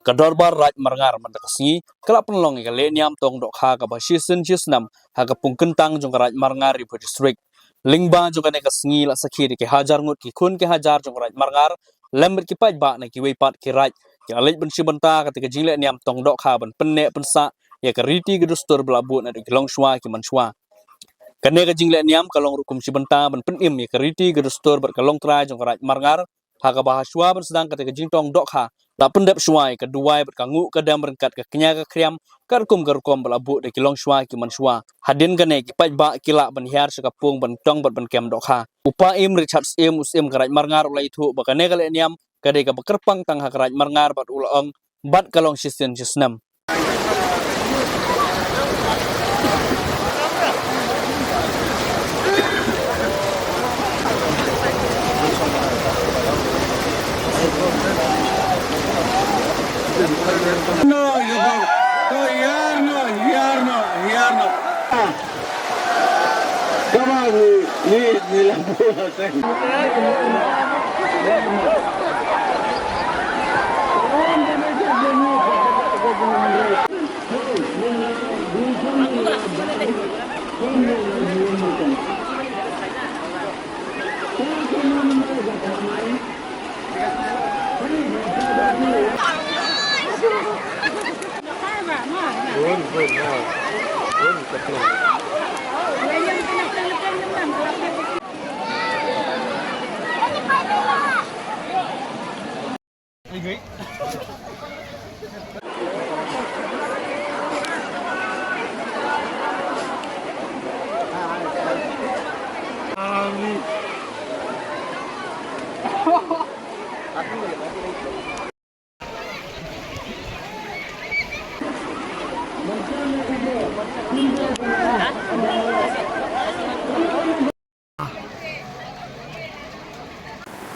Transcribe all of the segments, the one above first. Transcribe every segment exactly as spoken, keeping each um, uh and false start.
Ka Dorbar Raid Marngar mynta ka sngi ka la pynlong ïa ka lehniam tong dohkha kaba shisien shisnem ha ka pung kyntang jong ka Raid Marngar Ri Bhoi District. Lyngba jong kane ka sngi la sakhi da ki hajar ngut ki khun ki hajar jong ka Raid Marngar lem bad ki paidbah na kiwei pat ki raid ki la leit ban shim bynta kata ka jinglehniam tong dohkha ban pynneh pynsah ïa ka riti ka dustur ba la buh naduh ki longshuwa ki manshuwa. Kane ka jinglehniam ka long ruh kum shim bynta ban pynim ïa ka riti ka dustur bad ka longtrai jong ka Raid Marngar, ha kaba ha shuwa ban sdang kata ka jingtong dohkha la pyndep shuwa ïa ka duwai bad ka nguh ka dem ryngkat ka kñia ka khriam ka rukom ka rukom ba la buh da ki longshuwa ki manshuwa. Hadien kane ki paidbah ki lah ban hiar sha ka pung ban tong bad ban kem dohkha. U Paiem Richard Syiem, u Syiem ka Raid Marngar, u la ïathuh ba kane ka lehniam ka dei kaba kyrpang tang ha ka Raid Marngar bad u la ong bad ka long shisien shisnem. No, you go. Go, yarno, yarno, yarno. Ah. Come on, we, we, we love you.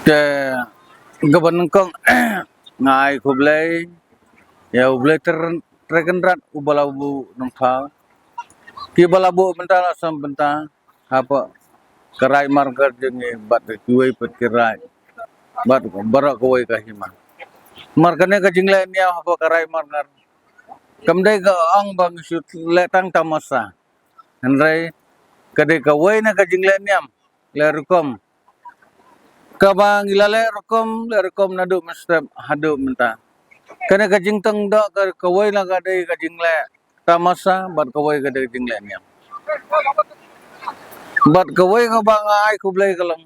Te kaba nyngkong nga ai khublei ïa U Blei Trai Kynrad uba la buh nongthaw, kiba la buh bynta la sam bynta hapoh ka Raid Marngar jong ngi bad kiwei pat ki raid bad baroh kawei ka hima. Namar kane ka jinglehniam hapoh ka Raid Marngar kam dei ka ong ba ngi shu leh tang tamasa. Hynrei ka dei kawei na ka jinglehniam leh rukom kaba ngi la leh rukom leh rukom naduh mynstep haduh mynta. Kane ka jingtong doh ka, kawei la ka dei ka jingleh tamasa bad kawei ka dei ka jinglehniam. Bad kawei kaba nga ai khublei ka long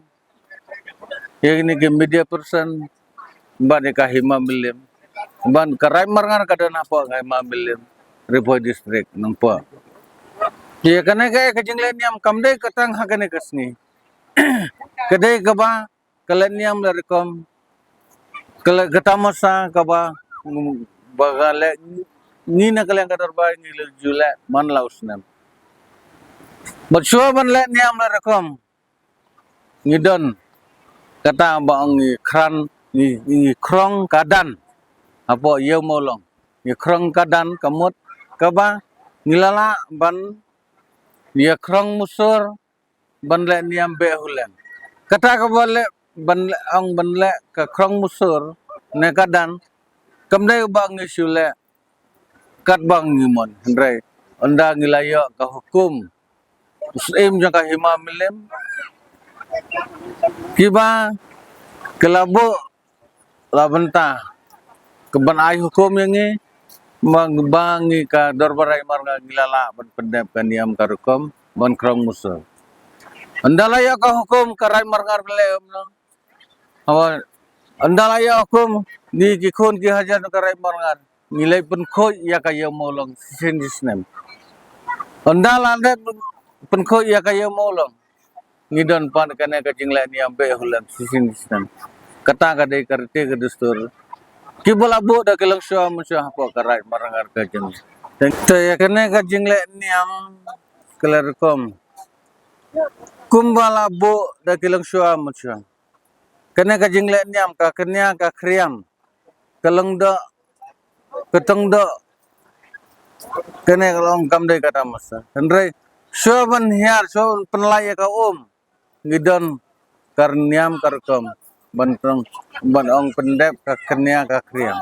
ïa kine ki media person bad ïa ka Hima Mylliem bad ka Raid Marngar ka don hapoh ka Hima Mylliem, Ri Bhoi District Nongpoh. Ïa kane ka, ka jinglehniam kam dei ka tang ha kane ka sngi. Ka dei kaba ka lehniam leh rukom ka leh ka tamasa kaba ba ka leh ngi na ka liang ka dorbar ngi la ju leh man la u snem. Bad shuwa ban lehniam leh rukom ngi don kata ba ong ngi khrang, ngi, ngi khrong kadan hapoh Ïew Mawlong. Ngi khrong kadan ka mut kaba ngi la lah ban ïa khrong musur ban lehniam beh hulen. Kata kaba leh ban leh, ong ban leh ka khrong musur ne kadan kam dei ba ngi shu leh katba ngi mon, hynrei ynda ngi la ïoh ka hukum u Syiem jong ka Hima Mylliem kiba ki la buh la bynta ka ban ai hukum ïa ngi ba, ba ngi ka Dorbar Raid Marngar ngi la lah ban pyndep ka niam ka rukom ban khrong musur. Ynda la ïoh ka hukum ka Raid Marngar ba leh um no. Haba ynda la ïoh hukum ngi ki khun ki hajar ka Raid Marngar ngi leit pynkhuid ïa ka Ïew Mawlong shisien shisnem. Ynda la leit pynkhuid ïa ka Ïew Mawlong ngi don pat kane ka jinglehniam beh hulen shisien shisnem. Kata ka dei ka riti ka dustur kiba la buh da ki longshuwa manshuwa hapoh ka Raid Marngar ka jong. Te ïa kane ka jinglehniam ka la rukom kumba la buh da ki longshuwa manshuwa. Kane ka jinglehniam ka kñia ka khriam ka long doh ka tong doh. Kane ka long kam dei ka tamasa. Hynrei shuwa ban hiar, shuwa ban pynlait ïa ka um ngi don ka niam ka rukom ban tong, ban ong pyndep ka kñia ka khriam.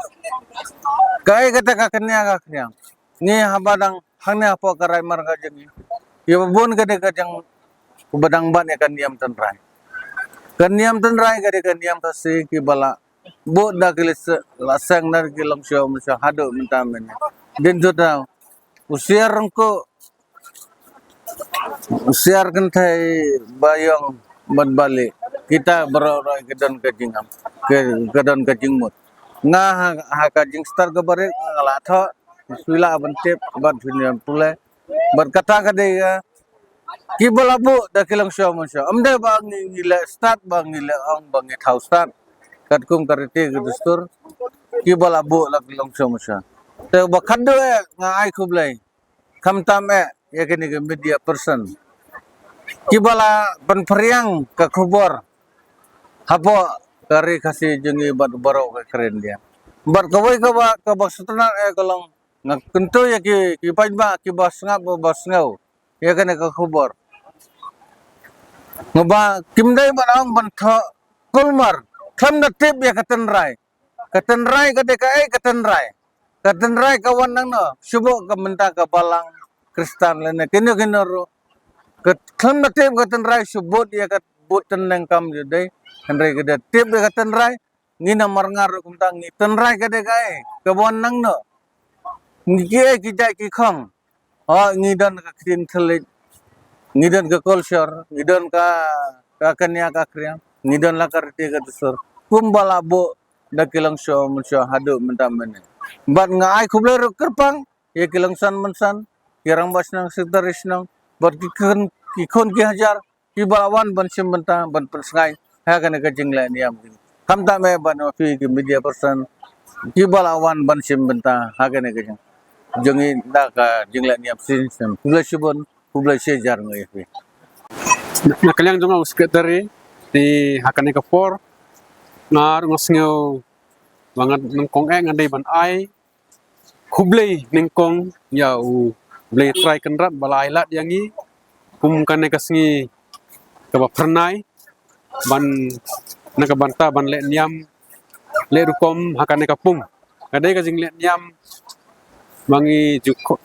Kaei kata ka knia ka khriam? Ngi haba dang hangne hapoh ka Raid Marga jong ngi, ïa ba bun ka dei ka jong ba dang ban ïa ka niam tynrai. Ka niam tynrai ka dei ka niam Khasi kiba la buh da ki la seng na ki longshoh mynshoh haduh mynta mynne. Dien to ta u Siar Ryngkuh, u Siar Kynthei, Baïong bad Bali, kita baroh baroh ki don ka jingam, ki, ki don ka jingmut. Nga ha, ha ka jingstad kaba rit nga la thoh, phi lah ban tip bad phin ïa pule. Bad kata ka dei ka kiba la buh da ki longshoh mynshoh. Ym dei ba ngi, ngi leh stad, ba ngi leh ong, ba ngi thaw stad. Katkum ka riti ka dustur, kiba la buh da ki longshoh mynshoh. Te ba khadduh eh nga ai khublei, khamtam eh ïa kine ki media person kiba la pynphriang ka khubor hapoh ka Ri Khasi jong ngi bad baroh ka kren dia. Bad kawei kaba, kaba sngewtynnat eh ka long, nga kyntu ïa ki, ki paidbah kiba sngap ba, ba sngew ïa kane ka khubor. Nga ba kim dei ban ong ban thoh kulmar, khlem da tip ïa ka tynrai. Ka tynrai ka dei kaei ka tynrai? Ka tynrai ka wan nangno? Shu buh ka mynta ka balang Khristan lane kino kino ruh. Ka khlem da tip ka tynrai shu bud ïa ka bud tynrai kam ju dei. Hynrei ka da tip ïa ka tynrai, ngi na Marngar ruh kumta, ngi tynrai ka dei kaei, ka wan nangno? Ngi kiei ki jait ki khong? Oh, ngi don ka ktien thylliej, ngi don ka culture, ngi don ka, ka knia ka khriam, ngi don la ka riti ka dustur, kumba la buh da ki longshoh mynshoh haduh mynta mynne. Bad nga ai khublei ruh kyrpang ïa ki longsan mynsan, ki rangbah shnong, secretary shnong, bad ki khun, ki khun ki hajar kiba la wan ban shim bynta, ban pynsngew ha kane ka jingleh niam. Khamtam eh ban ong ïa phi ki media person kiba la wan ban shim bynta ha kane ka jing, jong ngi da ka jingleh niam shisien. Khublei shibun, khublei shihajar ngi ïa phi. Na ka liang jong u secretary, te ha kane ka por nga ruh nga sngew ba nga nyngkong eh nga dei ban ai khublei nyngkong ïa U Blei Trai Kynrad ba la ai lad ïa ngi kum kane ka sngi kaba phyrnai ban, na ka bynta ban leh niam, leh rukom ha kane ka pung. Ka dei ka jingleh niam ba ngi ju ko-,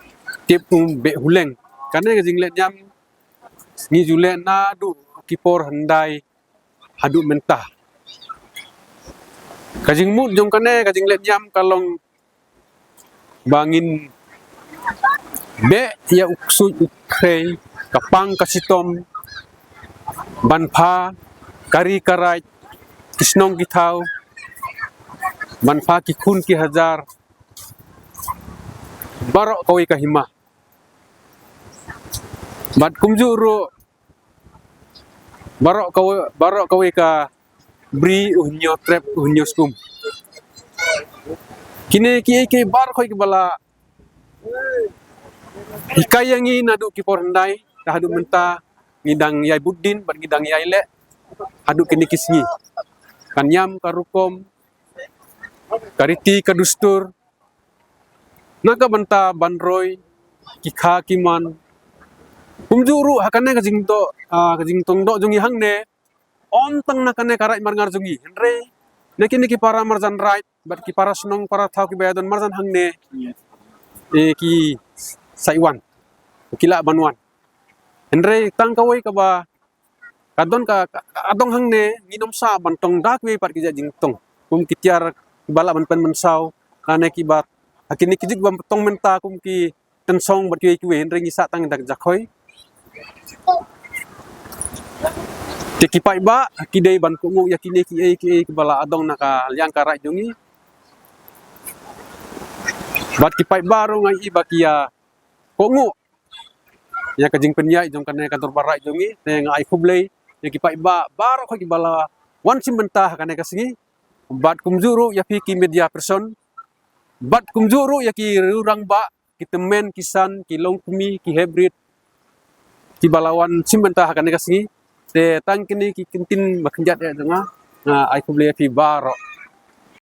tip kum Beh Huleng. Kane ka jingleh niam ngi ju leh naduh ki por hyndai haduh mynta. Ka jingmut jong kane ka jingleh niam ka long ba ngin beh ïa u ksuid u khrei, ka pang ka shitom, ban pha ka ri ka raid, ki shnong ki thaw, ban pha ki khun ki hajar, baroh kawei ka hima. Bad kumjuh ruh baroh kawei, baroh kawei ka bri u hynñiew trep u hynñiew skum. Kine kiei kiei baroh kiba la hikai ïa ngi naduh ki por hyndai, te haduh mynta ngi dang ïai bud dien bad ngi dang ïai leh haduh kine ki sngi. Ka niam ka rukom, ka riti ka dustur, na ka bynta ban roi ki kha ki man. Kumjuh ruh ha kane ka jingdoh, ah, ka jingtong doh jong ngi hangne, ym tang na kane ka Raid Marngar jong ngi, hynrei na kine ki para marjan raid bad ki para shnong para thaw kiba ïadon marjan hangne, eh, ki sa wan, ki lah ban wan. Hynrei tang kawei kaba ka don ka, ka, ka dong hangne, ngin ym sah ban tong da kiwei pat ki jait jingtong. Kum ki tiar kiba lah ban pynmynsaw, lane kiba, ha kine ki jait ba tong mynta kum ki tynsong bad kiwei kiwei, hynrei ngi sah tang da ka jakhoi. Te ki paidbah ki dei ban kohnguh ïa kine kiei kiei kiba la dong na ka liang ka raid jong ngi. Bad ki paidbah ruh nga i ba ki ïa kohnguh ïa ka jingpynïaid jong kane ka dorbar raid jong ngi, te nga ai khublei ïa ki paidbah baroh kiba la wan shim bynta ha kane ka sngi. Bad kumjuh ruh ïa phi ki media person, bad kumjuh ruh ïa ki rangbah, ki tymmen, ki san, ki longkmie, ki heprit, kiba la wan shim bynta ha kane ka sngi. Te tang kine ki kyntien ba kynjat ïa jong nga, nga ai khublei ïa phi baroh.